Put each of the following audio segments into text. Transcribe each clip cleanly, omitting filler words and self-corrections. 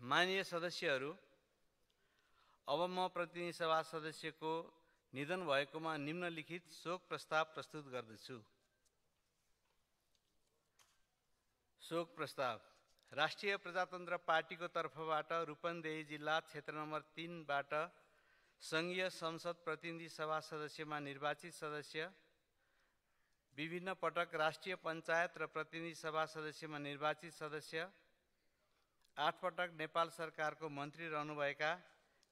माननीय सदस्यहरू, अब म प्रतिनिधि सभा सदस्यको निधन भएकोमा निम्नलिखित शोक प्रस्ताव प्रस्तुत गर्दछु। शोक प्रस्ताव। राष्ट्रिय प्रजातन्त्र पार्टीको तर्फबाट रूपन्देही जिल्ला क्षेत्र नम्बर 3 बाट संघीय संसद प्रतिनिधि सभा सदस्यमा निर्वाचित सदस्य, विभिन्न पटक राष्ट्रिय पञ्चायत र प्रतिनिधि सभा सदस्यमा निर्वाचित सदस्य, 8 पटक नेपाल सरकारको मन्त्री रहनुभएका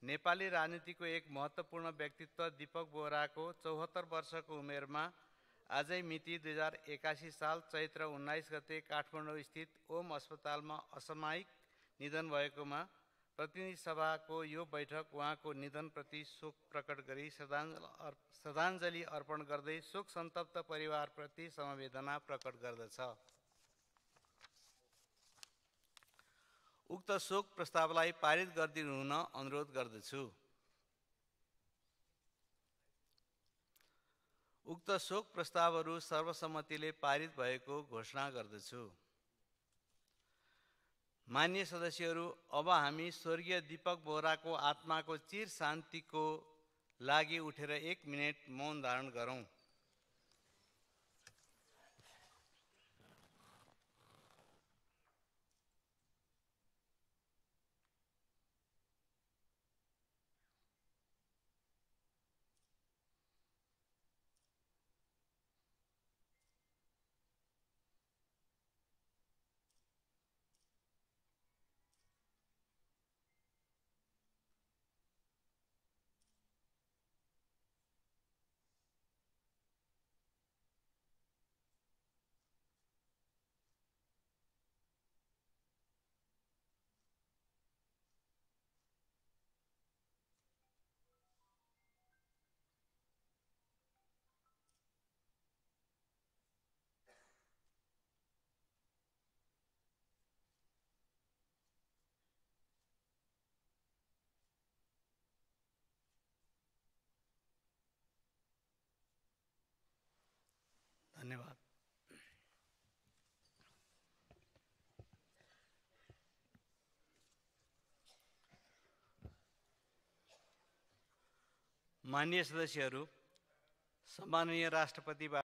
नेपाली राजनीतिको एक महत्त्वपूर्ण व्यक्तित्व दीपक बोहराको 74 वर्षको उमेरमा आजै मिति 2081 साल चैत्र 19 गते काठमाडौँ स्थित ओम अस्पतालमा असामयिक निधन भएकोमा प्रतिनिधि सभाको यो बैठक उहाँको निधनप्रति शोक प्रकट गरी श्रद्धाञ्जली अर्पण गर्दै शोक सन्तप्त परिवारप्रति समवेदना प्रकट गर्दछ। उक्त शोक प्रस्तावलाई पारित गरिदिनु हुन अनुरोध गर्दछु। उक्त शोक प्रस्तावहरू सर्वसम्मतिले पारित भएको घोषणा गर्दछु। माननीय सदस्यहरू, अब हामी स्वर्गीय दीपक बोहराको आत्माको चिर शान्तिको लागि उठेर 1 मिनेट मौन धारण गरौँ। धन्यवाद। माननीय सदस्यहरू, सम्माननीय राष्ट्रपतिबाट